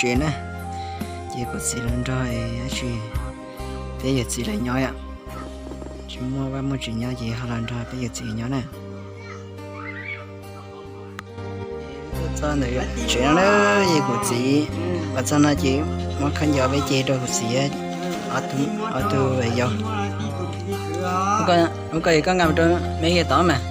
tsev na. Ces kuv txiv los nrog dab tsi peb yawm txiv lawv nyob yom. Tsis muaj vaj muaj tsev nyob ces ho los nrog peb yawm txiv nyob na. Txog ntawm tsev no na, ces kuv txiv los txog no ces muab khaub ncaws peb ce rau kuv txiv ob tug yau. Lub ko koj nqa mus rau me yawg tod mas.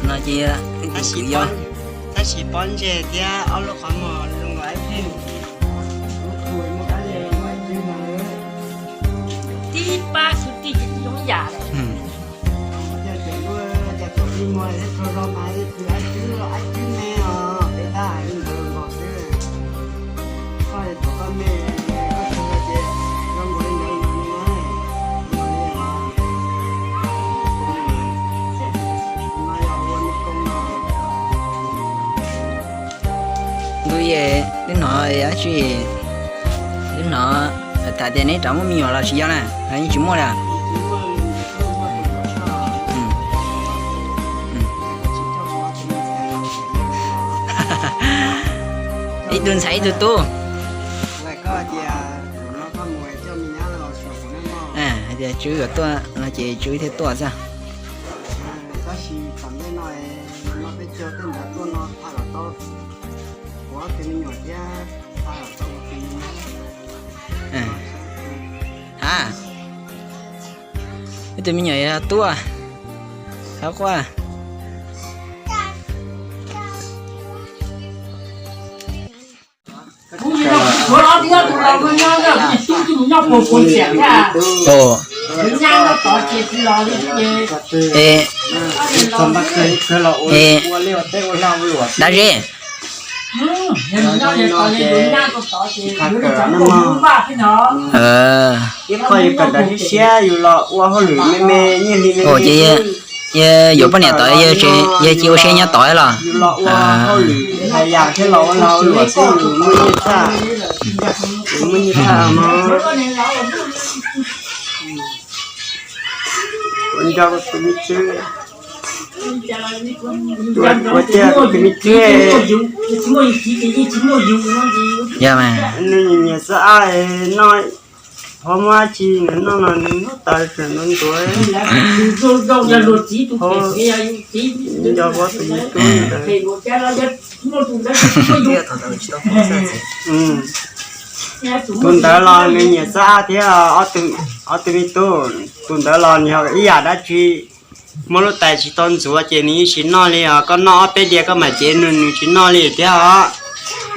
No ces tab sis yau, tab sis pob ntseg thiab ob lub qhov muag zoo nkaus ib pheej. Tib pab xwb tij zoo yam. Ntu es twb hnov dab tsi, twb hnov tham tias neb rov muaj me nyuam los tsis yog na, yeej tsis muaj li. Ib tug ntxhais ib tug tub. Hais tias Tswb yuav tuaj no ces Tswb thiaj tuaj xwb. Ha, ib tug me nyuam yog tuaj, thab quaj. Ua, es, es, dab zeb. Ib qho yus kawm ntawv siab siab yus los ua hauj lwm me me nyiaj hli me me xwb. Yog yuav poj niam tod, yog cia ua siab nyob tod los yus los ua hauj lwm hais yam thiab los ua lag ua luam xwb, yus muaj nyiaj tshaj, yus muaj nyiaj tshaj mog. Ua nco kuv tus me tswb, ua tiag kuv tus me tswb. Yog mas, nws nyiam xav noj, qhov muaj dab tsi nws noj no nws noj tawv tseem ntuav ntuav. Nco pab tus me tub ntawd. Tus ntawd los nws nyiam xav thiab, ob tug me tub, tus ntawd los nws yog ib yam dab tsi, muab lub tais tsis tau ntxuav ces nws yeej tsis noj li os. Koj noj ob peb diav koj mam cev nws, nws tsis noj li thiab os.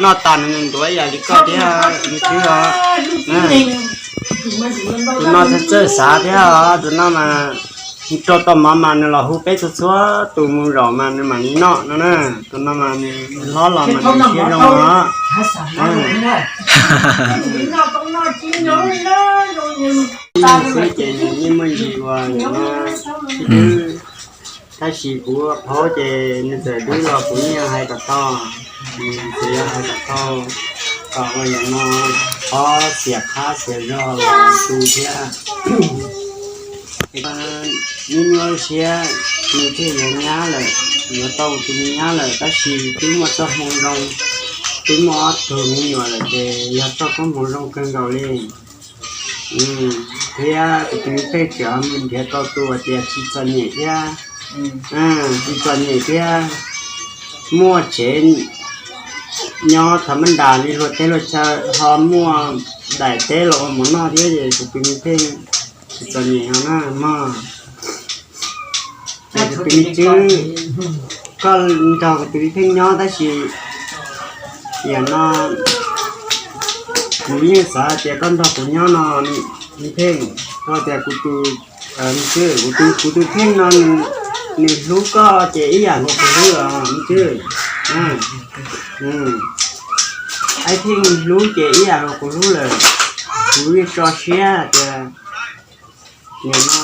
Noj tas nws ntuav ib yam li koj thiab, nws twb os. Tus no txawj xav thiab os, tus no mas rau tau mov mas nws los hu peb txhua txhua tus mus zaum mas nws mam li noj no na. Tus no mas nws hlob los mas nws siab zoo os. Xwb ces nws yeej muaj ntsis uas no, tab sis kuv paub ces nws txawm dwb los kuv yeej hais kom tau, txawm yuav hais kom tau, kom uas yam no qhov xiam qab xiam zog los tu thiab. Nyuaj nyuaj siab, nws thiaj yuav nyab lawm, yuav tau tus me nyab lawm, tab sis twb muaj txoj hmoo zoo, twb muaj ob tug me nyuam lawm ces yog txoj koob hmoov zoo kawg nkaus li. Thiab kuv tus me pheej tseem mus nrhiav tau tus uas tias tsis txom nyem thiab, tsis txom nyem thiab, muaj tsev nyob thaum mab nras li luag teb luag chaw, ho muaj daim teb los ua mov noj thiab es kuv tus me pheej tsis txom nyem no na mog. Kuv tus me tswb, koj nrog kuv tus me pheej nyob tab sis yam no kuv yeej xav hais tias koj nrog kuv nyob no, me pheej, koj tias kuv tus, kuv tus pheej no nws hlub koj ces ib yam nkaus kuv hlub os me tswb. Ib pheej hlub ces ib yam nkaus kuv hlub lawm, kuv yeej tso siab tias nim no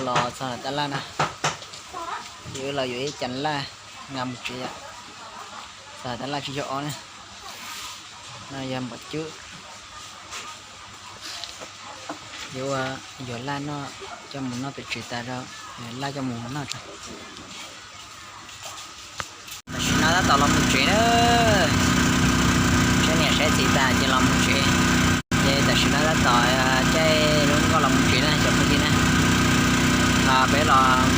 Los txog lawm tab laj na, ces wb los yuav ib cas laj nqa mus tsev yom. Txog lawm tab laj tsib caug ob na, no yog npam cub. Yuav ua, yuav laj noj, coj mus noj pem tsev tas, laj coj mus noj tso. Tam sim no tab tom los mus tsev na, saib niam saib txiv tas ces los mus tsev. Ces tam sim no tab tom caij lub nkoj los mus tsev na cov phooj ywg na. Los peb los